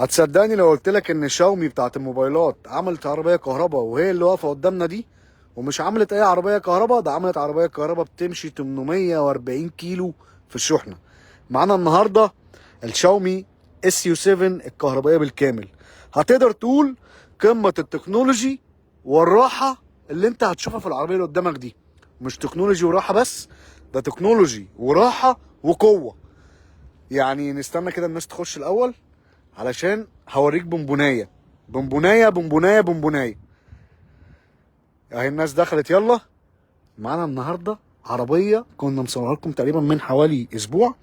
هتصدقني لو قلت لك ان شاومي بتاعت الموبايلات عملت عربية كهرباء وهي اللي واقفة قدامنا دي، ومش عملت اي عربية كهرباء، ده عملت عربية كهرباء بتمشي 840 كيلو في الشحنه. معانا النهارده الشاومي SU7 الكهربائية بالكامل. هتقدر تقول قمة ال technology والراحة اللي انت هتشوفها في العربية اللي قدامك دي. مش technology وراحة بس، ده technology وراحة وقوه. يعني نستنى كده الناس تخش الاول علشان هوريك بونبونايه بونبونايه بونبونايه بونبونايه. اهي الناس دخلت. يلا معانا النهارده عربية كنا مصورها لكم تقريبا من حوالي اسبوع.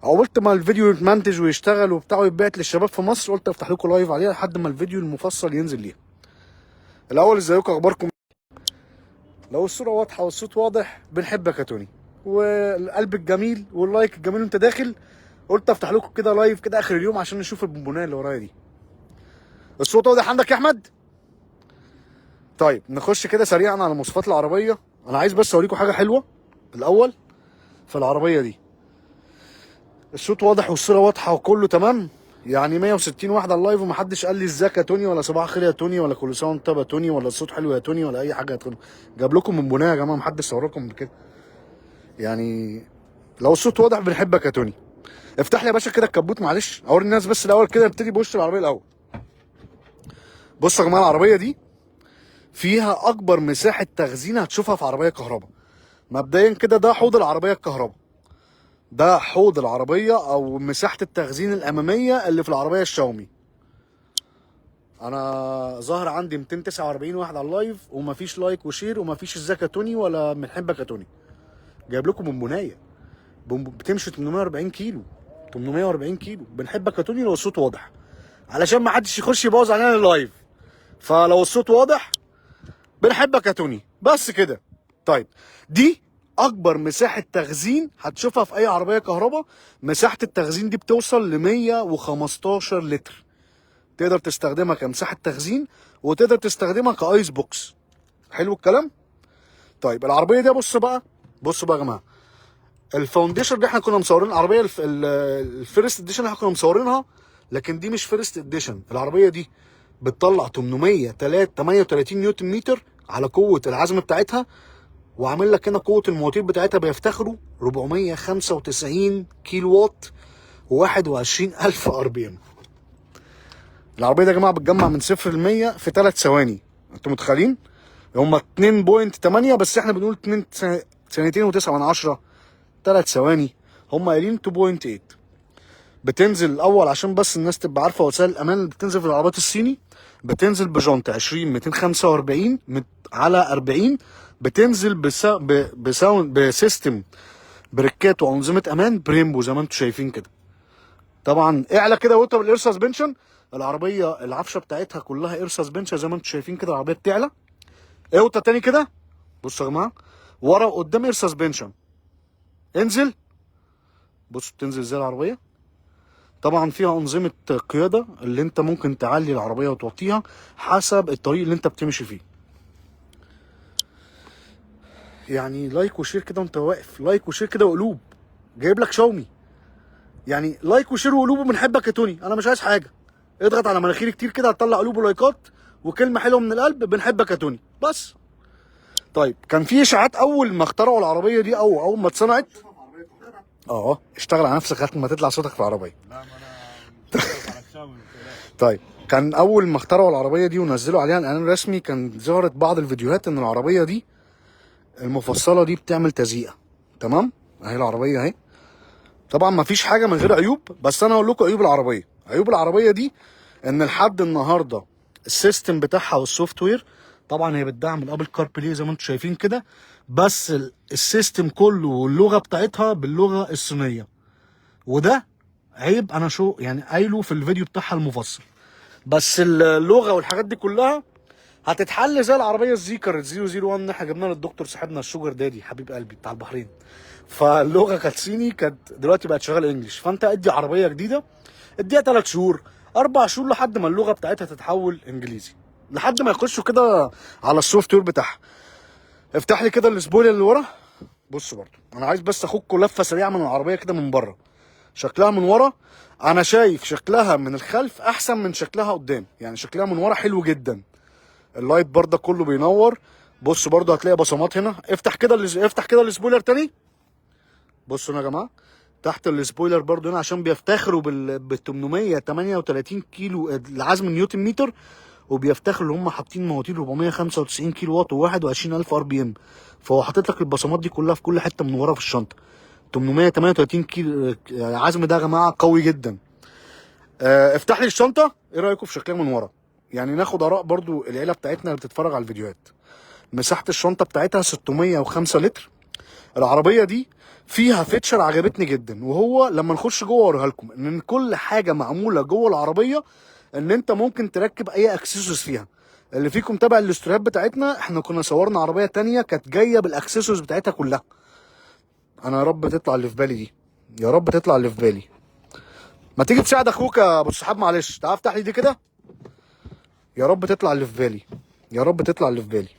قلت ما الفيديو يتمنتج ويشتغل وبتاع ويتبعت للشباب في مصر، قلت افتح لكم live عليها لحد ما الفيديو المفصل ينزل ليها. الاول ازيكم، اخباركم؟ لو الصورة واضحة والصوت واضح بنحبك يا توني، والقلب الجميل وال like الجميل وانت داخل. قلت افتح لكم كده live كده اخر اليوم عشان نشوف البونبونايه اللي ورايا دي. الصوت واضح عندك يا احمد؟ طيب نخش كده سريعا على مواصفات العربية. انا عايز بس اوريكم حاجة حلوة الاول في العربية دي. الصوت واضح والصورة واضحة وكله تمام. يعني 160 واحد على ال live ومحدش قال لي ازيك يا توني، ولا صباح الخير يا توني، ولا كل سنة وانت طيب يا توني، ولا الصوت حلو يا توني، ولا اي حاجة يا توني. جاب لكم بونبونايه يا جماعه، محدش صوركم بكده. يعني لو الصوت واضح بنحبك يا توني. افتح لي يا باشا كده الكبوت، معلش اوري الناس بس الاول كده. نبتدي بوش العربية الاول. بصوا يا جماعة، العربية دي فيها اكبر مساحة تخزين هتشوفها في عربية كهرباء. مبدئيا كده ده حوض العربية الكهرباء، ده حوض العربية او مساحة التخزين الامامية اللي في العربية الشاومي. انا ظاهر عندي 249 واحد على ال live ومفيش like و share ومفيش ازيك يا توني ولا بنحبك يا توني. جايب لكم بونبونايه بتمشي 840 كيلو، 840 كيلو. بنحبك يا توني لو الصوت واضح، علشان ما حدش يخش يبوظ علينا ال live. فلو الصوت واضح بنحبك يا توني بس كده. طيب دي اكبر مساحة تخزين هتشوفها في اي عربية كهرباء. مساحة التخزين دي بتوصل ل 115 لتر. تقدر تستخدمها كمساحه تخزين وتقدر تستخدمها ك ice box. حلو الكلام. طيب العربية دي بص بقى، بصوا بقى يا جماعة، ال foundation اللي احنا كنا مصورين العربية ال first edition اللي احنا كنا مصورينها، لكن دي مش first edition. العربية دي بتطلع 838 نيوتن متر على قوة العزم بتاعتها، وعامل لك هنا قوة المواتير بتاعتها بيفتخروا 495 كيلو وات و21000 RPM. العربية دي يا جماعة بتجمع من 0 ل 100 في 3 ثواني. انتوا متخيلين؟ هم 2.8 بس احنا بنقول 2 ثانيتين و9 من 10، 3 ثواني، هم قايلين 2.8. بتنزل الاول عشان بس الناس تبقى عارفه وسائل الامان اللي بتنزل في العربيات الصيني. بتنزل بجنط 20 245 على 40، بتنزل ب sound ب system بريكات وانظمة امان Brembo زي ما انتم شايفين كده. طبعا اعلى كده وانت بال air suspension. العربية العفشه بتاعتها كلها air suspension زي ما انتم شايفين كده. العربية بتعلى. اوطى تاني كده. بصوا يا جماعة، ورا وقدام air suspension. انزل، بصوا بتنزل ازاي العربية. طبعا فيها انظمة قيادة اللي انت ممكن تعلي العربية وتوطيها حسب الطريق اللي انت بتمشي فيه. يعني like و share كده وانت واقف، like و share كده وقلوب. جايب لك شاومي، يعني like و share وقلوب وبنحبك يا توني. انا مش عايز حاجة، اضغط على مناخيري كتير كده هتطلع قلوب ولايكات وكلمه حلوة من القلب، بنحبك يا توني بس. طيب كان في اشاعات اول ما اخترعوا العربية دي او اول ما اتصنعت. اشتغل على نفسك لغاية ما تطلع صوتك في العربية. لا ما انا على الشاومي. طيب كان اول ما اخترعوا العربية دي ونزلوا عليها الاعلان الرسمي، كان ظهرت بعض الفيديوهات ان العربية دي المفصلة دي بتعمل تزييقه. تمام، اهي العربية اهي. طبعا ما فيش حاجة من غير عيوب، بس انا هقول لكم عيوب العربية. عيوب العربية دي ان لحد النهارده ال system بتاعها وال software، طبعا هي بتدعم ال Apple CarPlay زي ما انتم شايفين كده، بس ال system كله واللغة بتاعتها باللغة الصينية، وده عيب انا شو يعني قايله في الفيديو بتاعها المفصل. بس اللغة والحاجات دي كلها هتتحل زي العربية الزيكر 001 اللي احنا جبناها للدكتور صاحبنا ال sugar daddy حبيب قلبي بتاع البحرين. فاللغه كانت صيني، كانت دلوقتي بقت شغالة English. فانت ادي عربية جديدة اديها 3 شهور 4 شهور لحد ما اللغة بتاعتها تتحول انجليزي، لحد ما يخشوا كده على ال software بتاعها. افتح لي كده ال spoiler اللي ورا. بصوا برضو انا عايز بس اخدكم لفه سريعة من العربية كده من بره. شكلها من ورا انا شايف شكلها من الخلف احسن من شكلها قدام، يعني شكلها من ورا حلو جدا. ال light برده كله بينور. بص برده هتلاقي بصمات هنا. افتح كده، افتح كده ال spoiler تاني. بصوا هنا يا جماعة تحت ال spoiler برده هنا، عشان بيفتخروا بال 838 كيلو العزم نيوتن متر، وبيفتخروا ان هم حاطين مواتير 495 كيلو وات و21000 RPM. فهو حاطط لك البصمات دي كلها في كل حتة من ورا في الشنطة. 838 كيلو العزم ده يا جماعة قوي جدا. افتح لي الشنطة. ايه رايكم في شكلها من ورا؟ يعني ناخد اراء برضو العيلة بتاعتنا اللي بتتفرج على الفيديوهات. مساحة الشنطة بتاعتها 605 لتر. العربية دي فيها feature عجبتني جدا، وهو لما نخش جوه اوريها لكم، ان كل حاجة معمولة جوه العربية ان انت ممكن تركب اي اكسسوارز فيها. اللي فيكم تابع الاستوريات بتاعتنا، احنا كنا صورنا عربية تانية كانت جاية بالاكسسوارز بتاعتها كلها. انا يا رب تطلع اللي في بالي دي، يا رب تطلع اللي في بالي. ما تيجي تساعد اخوك يا ابو الصحاب، معلش تعال افتح لي دي كده. يا رب تطلع اللي في بالي، يا رب تطلع اللي في بالي.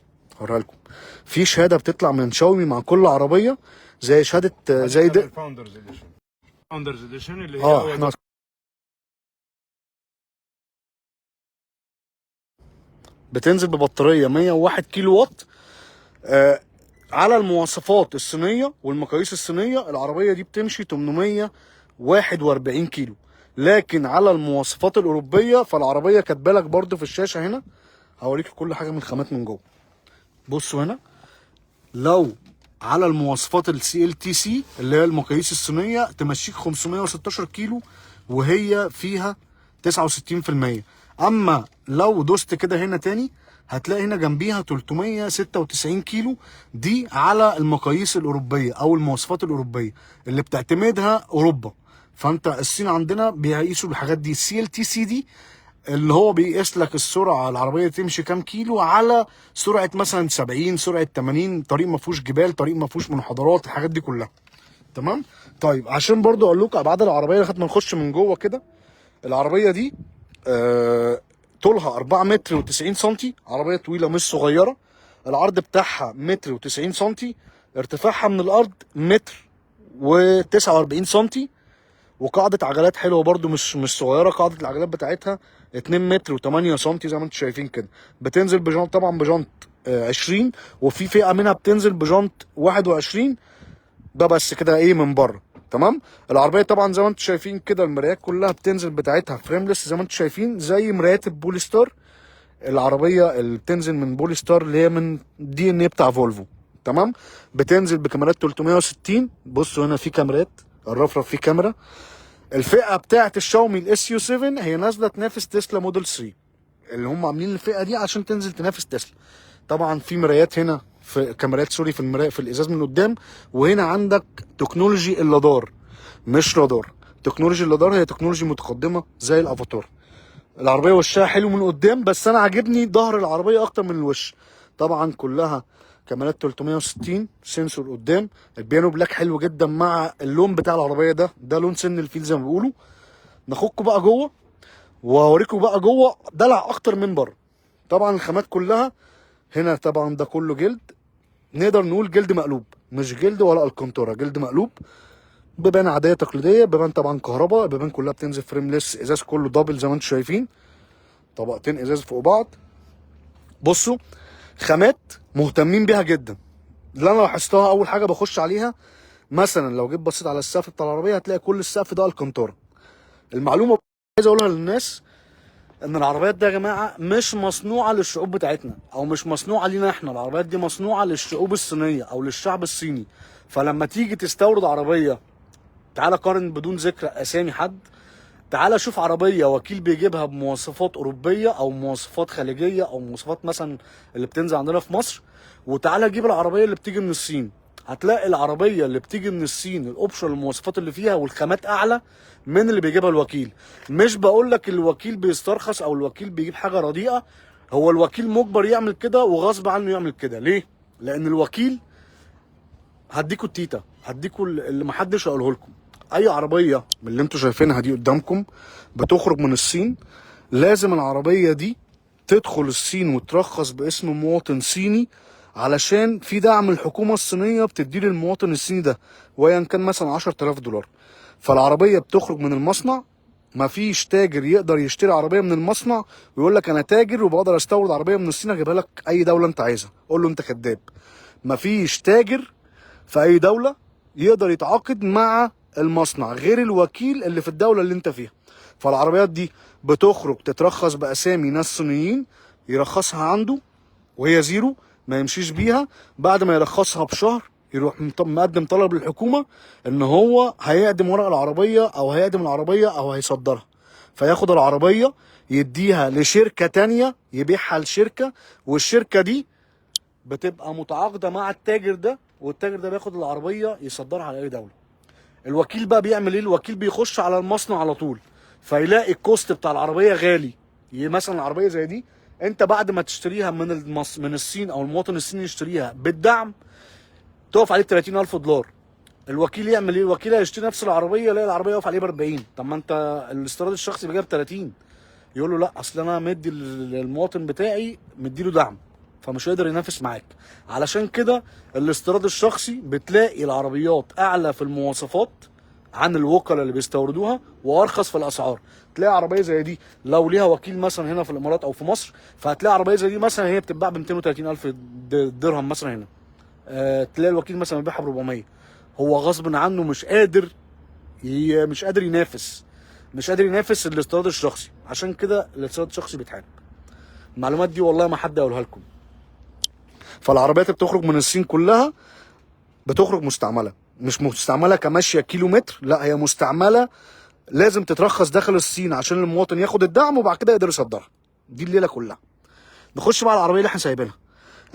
هوريها لكم. في شهادة بتطلع من شاومي مع كل عربية، زي شهادة زي ده ال Founders Edition، Founders Edition اللي هي احنا بتنزل ببطاريه 101 كيلو وات. على المواصفات الصينية والمقاييس الصينية العربية دي بتمشي 841 كيلو، لكن على المواصفات الاوروبية فالعربيه كاتبه لك برده في الشاشة هنا. هوريك كل حاجة من الخامات من جوه. بصوا هنا، لو على المواصفات ال CLTC اللي هي المقاييس الصينية تمشيك 516 كيلو وهي فيها 69%. اما لو دوست كده هنا تاني هتلاقي هنا جنبيها 396 كيلو، دي على المقاييس الاوروبية او المواصفات الاوروبية اللي بتعتمدها اوروبا. فانت الصين عندنا بيقيسوا الحاجات دي. ال CLTC دي اللي هو بيقيس لك السرعة العربية تمشي كام كيلو على سرعة مثلا 70، سرعة 80، طريق ما فيهوش جبال، طريق ما فيهوش منحدرات، الحاجات دي كلها. تمام. طيب عشان برضو اقول لكم ابعاد العربية لغاية ما نخش من جوه كده. العربية دي طولها 4 متر و90 سنتي، عربية طويلة مش صغيرة. العرض بتاعها متر و90 سنتي، ارتفاعها من الارض متر و49 سنتي. وقاعدة عجلات حلوة برضو مش صغيرة، قاعدة العجلات بتاعتها 2 متر و8 سنتي زي ما انتم شايفين كده. بتنزل بجنط طبعا بجنط 20، وفي فئة منها بتنزل بجنط 21. ده بس كده ايه من بره. تمام. العربية طبعا زي ما انتم شايفين كده المرايات كلها بتنزل بتاعتها frameless زي ما انتم شايفين، زي مرايات البوليستار. العربية اللي بتنزل من بوليستار اللي هي من DNA بتاع فولفو. تمام. بتنزل بكاميرات 360. بصوا هنا في كاميرات، الرفرف فيه كاميرا. الفئة بتاعه الشاومي ال SU7 هي نازله تنافس تسلا موديل 3، اللي هم عاملين الفئة دي عشان تنزل تنافس تسلا. طبعا في مرايات هنا، في كاميرات sorry في المراية في الازاز من قدام. وهنا عندك technology ال LiDAR، مش رادار. technology ال LiDAR هي technology متقدمة زي الافاتار. العربية وشها حلو من قدام، بس انا عاجبني ظهر العربية اكتر من الوش. طبعا كلها كاميرات 360 sensor قدام. ال piano black حلو جدا مع اللون بتاع العربية ده، ده لون سن الفيل زي ما بيقولوا. ناخدكم بقى جوه واوريكم بقى جوه دلع اكتر من بره. طبعا الخامات كلها هنا، طبعا ده كله جلد، نقدر نقول جلد مقلوب، مش جلد ولا الكانتارا، جلد مقلوب. بيبان عادية تقليدية، بيبان طبعا كهرباء، بيبان كلها بتنزل frameless، ازاز كله double زي ما انتم شايفين، طبقتين ازاز فوق بعض. بصوا خامات مهتمين بيها جدا. اللي انا لاحظتها اول حاجة بخش عليها، مثلا لو جيت بصيت على السقف بتاع العربية هتلاقي كل السقف ده الكانتارا. المعلومة عايز اقولها للناس ان العربيات دي يا جماعة مش مصنوعة للشعوب بتاعتنا، او مش مصنوعة لينا احنا. العربيات دي مصنوعة للشعوب الصينية او للشعب الصيني. فلما تيجي تستورد عربية، تعالى قارن بدون ذكر اسامي حد، تعالى شوف عربية وكيل بيجيبها بمواصفات اوروبية او مواصفات خليجية او مواصفات مثلا اللي بتنزل عندنا في مصر، وتعالى جيب العربية اللي بتيجي من الصين. هتلاقي العربية اللي بتيجي من الصين ال option المواصفات اللي فيها والخامات اعلى من اللي بيجيبها الوكيل. مش بقول لك الوكيل بيسترخص او الوكيل بيجيب حاجة رديئة، هو الوكيل مجبر يعمل كده وغصب عنه يعمل كده. ليه؟ لان الوكيل هديكوا التيتا، هديكوا اللي محدش هيقوله لكم. اي عربية من اللي انتوا شايفينها دي قدامكم بتخرج من الصين، لازم العربية دي تدخل الصين وترخص باسم مواطن صيني، علشان في دعم الحكومة الصينية بتديه للمواطن الصيني ده، ويا كان مثلا 10000 دولار. فالعربيه بتخرج من المصنع، مفيش تاجر يقدر يشتري عربية من المصنع ويقول لك انا تاجر وبقدر استورد عربية من الصين اجيبها لك اي دولة انت عايزها، قول له انت كذاب. مفيش تاجر في اي دولة يقدر يتعاقد مع المصنع غير الوكيل اللي في الدولة اللي انت فيها. فالعربيات دي بتخرج تترخص باسامي ناس صينيين، يرخصها عنده وهي zero ما يمشيش بيها. بعد ما يرخصها بشهر يروح مقدم طلب للحكومة ان هو هيقدم ورق العربية او هيقدم العربية او هيصدرها. فياخد العربية يديها لشركة تانية يبيعها لشركة، والشركة دي بتبقى متعاقده مع التاجر ده، والتاجر ده بياخد العربية يصدرها على اي دولة. الوكيل بقى بيعمل ايه؟ الوكيل بيخش على المصنع على طول، فيلاقي ال cost بتاع العربية غالي. مثلا العربية زي دي انت بعد ما تشتريها من الصين او المواطن الصيني يشتريها بالدعم تقف عليه ب $30,000. الوكيل يعمل ايه؟ الوكيل هيشتري نفس العربية، يلاقي العربية يقف عليه ب 40. طب ما انت الاستيراد الشخصي بيجيبها ب 30. يقول له لا، اصل انا مدي للمواطن بتاعي مديله دعم، فمش هيقدر ينافس معاك. علشان كده الاستيراد الشخصي بتلاقي العربيات اعلى في المواصفات عن الوكلاء اللي بيستوردوها وارخص في الاسعار. تلاقي عربية زي دي لو ليها وكيل مثلا هنا في الامارات او في مصر، فهتلاقي عربية زي دي مثلا هي بتتباع ب 230,000 درهم مثلا هنا. تلاقي الوكيل مثلا بيبيعها ب 400. هو غصب عنه مش قادر مش قادر ينافس، مش قادر ينافس الاستيراد الشخصي. عشان كده الاستيراد الشخصي بيتحارب. المعلومات دي والله ما حد يقولها لكم. فالعربيات اللي بتخرج من الصين كلها بتخرج مستعملة، مش مستعملة كماشيه كيلومتر، لا هي مستعملة لازم تترخص داخل الصين عشان المواطن ياخد الدعم وبعد كده يقدر يصدرها. دي الليلة كلها. نخش بقى على العربية اللي احنا سايبينها.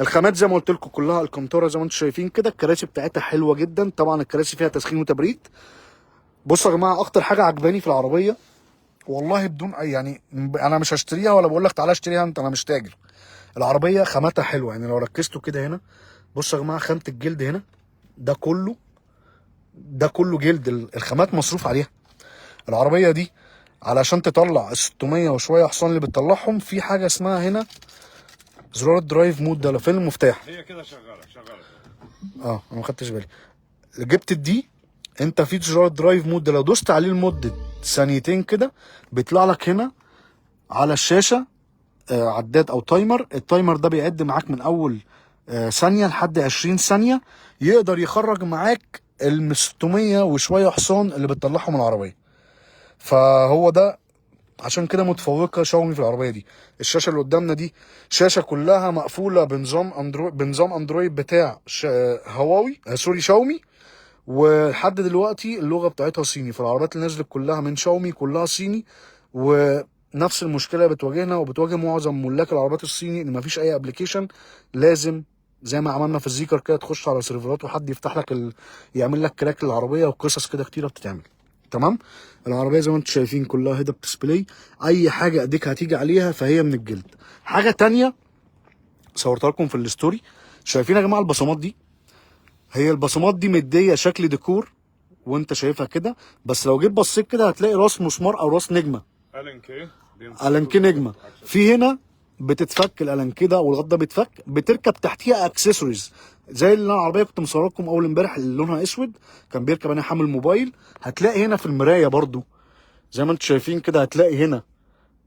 الخامات زي ما قلت لكم كلها الكنتوره زي ما انتم شايفين كده. الكراسي بتاعتها حلوة جدا، طبعا الكراسي فيها تسخين وتبريد. بصوا يا جماعة، اكتر حاجة عجباني في العربية والله بدون اي يعني، انا مش هشتريها ولا بقول لك تعالى اشتريها انت، انا مش تاجر. العربية خاماتها حلوة، يعني لو ركزتوا كده هنا بصوا يا جماعة، خامة الجلد هنا ده كله، ده كله جلد، الخامات مصروف عليها. العربية دي علشان تطلع ال 600 وشوية حصان اللي بتطلعهم، في حاجة اسمها هنا زرار ال drive mode ده، فين المفتاح؟ هي كده شغالة شغالة. انا ما خدتش بالي. جبت ال D، انت في زرار drive mode ده لو دوست عليه لمدة ثانيتين كده بيطلع لك هنا على الشاشة عداد او timer. ال timer ده بيعد معاك من اول ثانية لحد 20 ثانية، يقدر يخرج معاك ال 600 وشوية حصان اللي بتطلعهم من العربية. فهو ده عشان كده متفوقه شاومي في العربية دي. الشاشة اللي قدامنا دي شاشة كلها مقفولة بنظام اندرويد، بنظام اندرويد بتاع هواوي، sorry شاومي، ولحد دلوقتي اللغة بتاعتها صيني. فالعربيات اللي نزلت كلها من شاومي كلها صيني، ونفس المشكلة بتواجهنا وبتواجه معظم ملاك العربيات الصيني ان مفيش اي application. لازم زي ما عملنا في الزيكر كده تخش على سيرفرات وحد يفتح لك يعمل لك crack للعربية وقصص كده كتيرة بتتعمل. تمام. العربية زي ما انتم شايفين كلها head up display، اي حاجة ايديك هتيجي عليها فهي من الجلد. حاجة تانية صورتها لكم في ال story، شايفين يا جماعة البصمات دي؟ هي البصمات دي مديه شكل ديكور وانت شايفها كده، بس لو جيت بصيت كده هتلاقي راس مسمار او راس نجمه، Allen key. Allen key نجمه. في هنا بتتفك ال Allen key ده والغطا ده بيتفك، بتركب تحتيها اكسسوارز زي اللي انا العربية كنت مصورها لكم اول امبارح اللي لونها اسود، كان بيركب انا حامل موبايل. هتلاقي هنا في المراية برضو زي ما انتم شايفين كده، هتلاقي هنا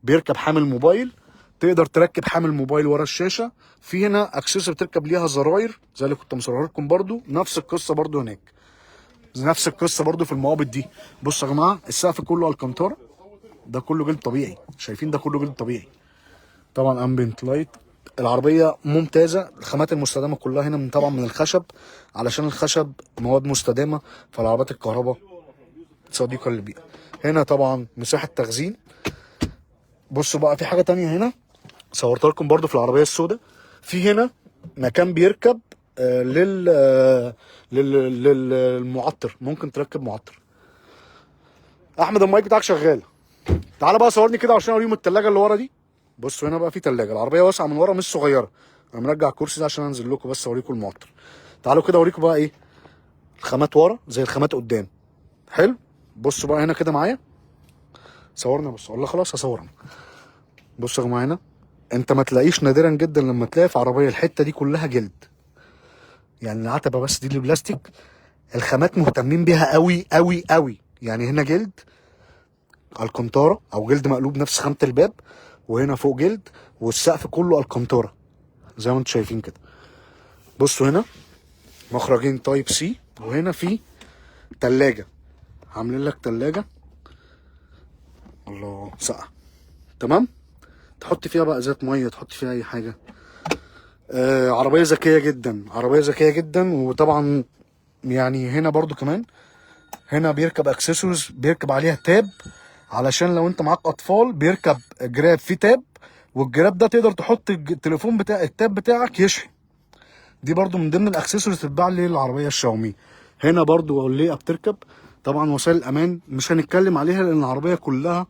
بيركب حامل موبايل، تقدر تركب حامل موبايل ورا الشاشة. في هنا اكسسوار بتركب ليها زراير زي اللي كنت مصورها لكم برضو، نفس القصة برضو هناك، نفس القصة برضو في المقابض دي. بصوا يا جماعة السقف كله الكانتارا، ده كله جلد طبيعي، شايفين ده كله جلد طبيعي. طبعا ambient light. العربية ممتازة، الخامات المستدامة كلها هنا من طبعا من الخشب، علشان الخشب مواد مستدامة، فالعربيات الكهرباء صديقه للبيئة. هنا طبعا مساحة تخزين. بصوا بقى في حاجة تانية هنا صورتها لكم برضو في العربية السوداء. في هنا مكان بيركب لل لل للمعطر، ممكن تركب معطر. احمد المايك بتاعك شغال، تعالى بقى صورني كده عشان اوريهم التلاجة اللي ورا دي. بصوا هنا بقى في تلاجة، العربية واسعة من ورا مش صغيرة. انا مرجع الكرسي ده عشان انزل لكم بس اوريكم المعطر. تعالوا كده اوريكم بقى ايه الخامات ورا زي الخامات قدام. حلو، بصوا بقى هنا كده معايا، صورنا بص والله خلاص هصورنا. بصوا يا جماعة هنا انت ما تلاقيش، نادرا جدا لما تلاقي في عربية الحتة دي كلها جلد، يعني العتبة بس دي اللي بلاستيك. الخامات مهتمين بيها قوي قوي قوي. يعني هنا جلد الكانتارا او جلد مقلوب نفس خامة الباب، وهنا فوق جلد، والسقف كله الكانتارا زي ما انتم شايفين كده. بصوا هنا مخرجين type C، وهنا في تلاجة، عاملين لك تلاجة، الله سقع، تمام. تحط فيها بقى ازازة مية، تحط فيها اي حاجة. عربية ذكية جدا، عربية ذكية جدا. وطبعا يعني هنا برضو كمان هنا بيركب اكسسوارز، بيركب عليها tab، علشان لو انت معاك اطفال بيركب جراب فيه tab، والجراب ده تقدر تحط التليفون بتاع ال tab بتاعك يشحن. دي برضو من ضمن الاكسسوارز اللي بتتباع للعربية الشاومي. هنا برضو ليه بتركب طبعا وسائل الامان مش هنتكلم عليها لان العربية كلها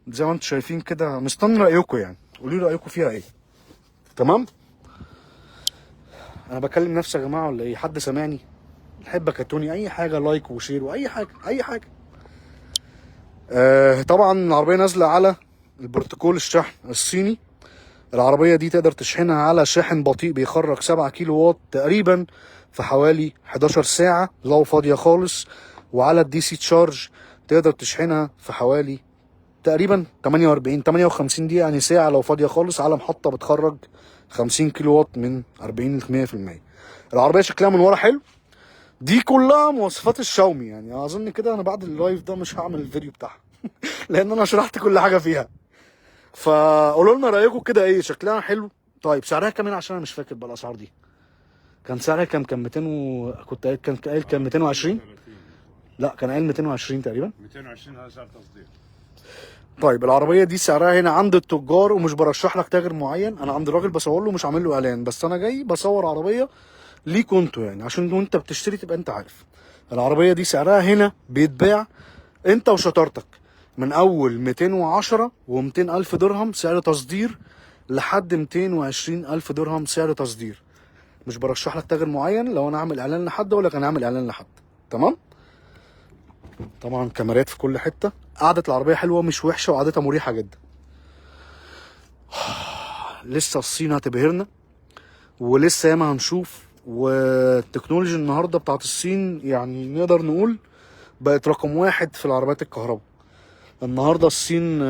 زي ما انتم شايفين كده. مستني رايكم يعني، قولوا لي رايكم فيها ايه. تمام. انا بكلم نفسي يا جماعة ولا ايه؟ حد سامعني؟ نحبك يا توني، اي حاجة like و share واي حاجة، اي حاجة. طبعا العربية نازله على البروتوكول الشحن الصيني. العربية دي تقدر تشحنها على شاحن بطيء بيخرج 7 كيلو وات تقريبا في حوالي 11 ساعة لو فاضية خالص، وعلى ال DC charge تقدر تشحنها في حوالي تقريبا 48 58 دقيقة، يعني ساعة لو فاضية خالص، على محطة بتخرج 50 كيلو وات من 40 ل 100%. العربية شكلها من ورا حلو. دي كلها مواصفات الشاومي. يعني اظن كده انا بعد ال live ده مش هعمل الفيديو بتاعها لان انا شرحت كل حاجة فيها. فقولوا لنا رايكم كده ايه، شكلها حلو. طيب سعرها كام هنا؟ عشان انا مش فاكر بقى الاسعار دي. كان سعرها كام؟ كان 200 و... كنت قايل كان قايل كان 220. لا كان قايل 220 تقريبا. 220 هذا سعر تصدير. طيب العربية دي سعرها هنا عند التجار، ومش برشح لك تاجر معين، انا عند الراجل بصور له مش عامل له اعلان، بس انا جاي بصور عربية ليكوا انتوا يعني عشان وانت بتشتري تبقى انت عارف. العربية دي سعرها هنا بيتباع انت وشطارتك من اول 210 و200 الف درهم سعر تصدير لحد 220 الف درهم سعر تصدير. مش برشح لك تاجر معين، لو انا اعمل اعلان لحد اقول لك انا اعمل اعلان لحد. تمام. طبعا كاميرات في كل حتة. قعدة العربية حلوة مش وحشة، وقعدتها مريحه جدا. لسه الصين هتبهرنا ولسه ياما هنشوف. وال technology النهارده بتاعت الصين يعني نقدر نقول بقت رقم واحد في العربيات الكهرباء. النهارده الصين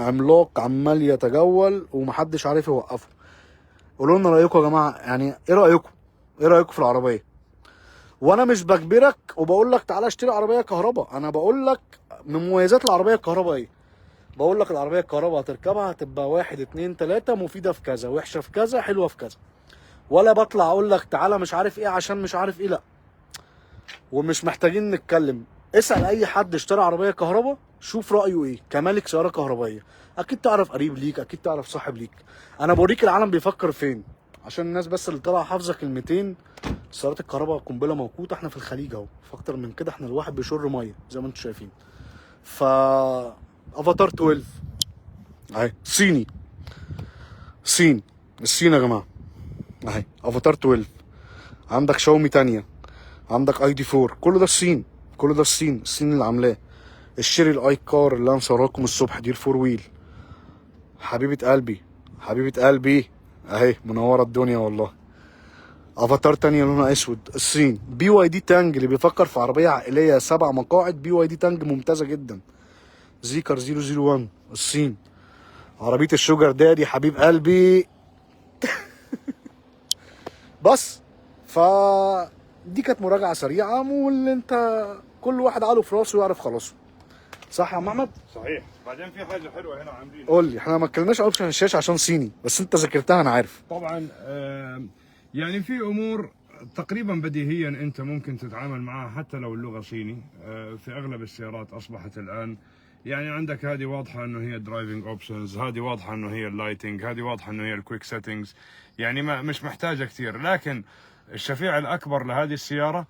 عملاق عمال يتجول ومحدش عارف يوقفه. قولوا لنا رايكم يا جماعة، يعني ايه رايكم؟ ايه رايكم في العربية؟ وانا مش بجبرك وبقول لك تعالى اشتري عربية كهرباء، انا بقول لك من مميزات العربية الكهرباء ايه. بقول لك العربية الكهرباء هتركبها هتبقى 1 2 3، مفيدة في كذا، وحشة في كذا، حلوة في كذا. ولا بطلع اقول لك تعالى مش عارف ايه عشان مش عارف ايه، لا. ومش محتاجين نتكلم، اسال اي حد اشترى عربية كهرباء شوف رايه ايه كمالك سيارة كهربائية. اكيد تعرف قريب ليك، اكيد تعرف صاحب ليك. انا بوريك العالم بيفكر فين، عشان الناس بس اللي طالعه حافظه كلمتين سيارات الكهرباء قنبلة موقوته. احنا في الخليج اهو، فاكتر من كده احنا الواحد بيشر مية زي ما انتم شايفين. ف افاتار 12 اهي صيني، صين، الصين يا جماعة اهي افاتار 12. عندك شاومي تانية، عندك ID 4، كل ده الصين، كل ده الصين، الصين اللي عاملاه. الشيري ال iCar اللي انا مصورها لكم الصبح دي ال four wheel، حبيبه قلبي، حبيبه قلبي اهي منورة الدنيا والله. افاتار تانية لونها اسود، الصين. BYD Tang اللي بيفكر في عربية عائلية 7 مقاعد، BYD Tang ممتازة جدا. Zeekr 001 الصين. عربية ال sugar daddy حبيب قلبي. بس ف دي كانت مراجعه سريعة، واللي انت كل واحد عقله في راسه يعرف خلاصه. صح يا عم احمد؟ صحيح. بعدين في حاجة حلوة هنا عاملينها. قول لي، احنا ما اتكلمناش option الشاشة عشان صيني، بس انت ذاكرتها انا عارف. طبعا يعني في امور تقريبا بديهيا انت ممكن تتعامل معها حتى لو اللغة صيني. في اغلب السيارات اصبحت الان يعني عندك هذه واضحة انه هي driving options، هذه واضحة انه هي ال lighting، هذه واضحة انه هي ال quick settings، يعني ما مش محتاجه كثير. لكن الشفيع الاكبر لهذه السيارة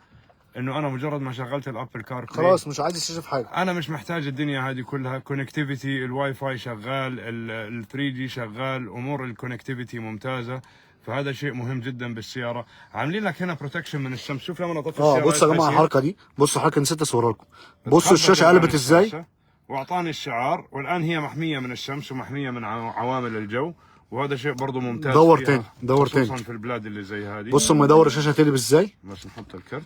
انه انا مجرد ما شغلت ال Apple CarPlay خلاص مش عايز الشاشة في حاجة. انا مش محتاج الدنيا هذه كلها. connectivity ال WiFi شغال، ال 3G شغال، امور ال connectivity ممتازة، فهذا شيء مهم جدا بالسيارة. عاملين لك هنا protection من الشمس، شوف لما اطفي السيارة بصوا يا جماعة إيش بيصير. الحركة دي، بصوا الحركة نسيت اصورها لكم. بصوا تخبط الشاشة الآن قلبت ازاي. الشاشة واعطاني الشعار، والان هي محمية من الشمس ومحميه من عوامل الجو، وهذا شيء برضه ممتاز دور فيها، تاني، دور خصوصا تاني. في البلاد اللي زي هذه. بصوا لما يدور الشاشة تقلب ازاي، بس نحط الكرت.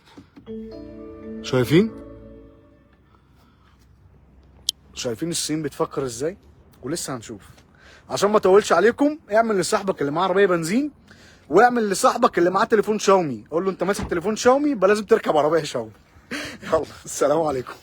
شايفين؟ شايفين الصين بتفكر ازاي؟ ولسه هنشوف. عشان ما اطولش عليكم، اعمل لصاحبك اللي معاه عربية بنزين، واعمل لصاحبك اللي معاه تليفون شاومي، قول له انت ماسك تليفون شاومي يبقى لازم تركب عربية شاومي. يلا السلام عليكم.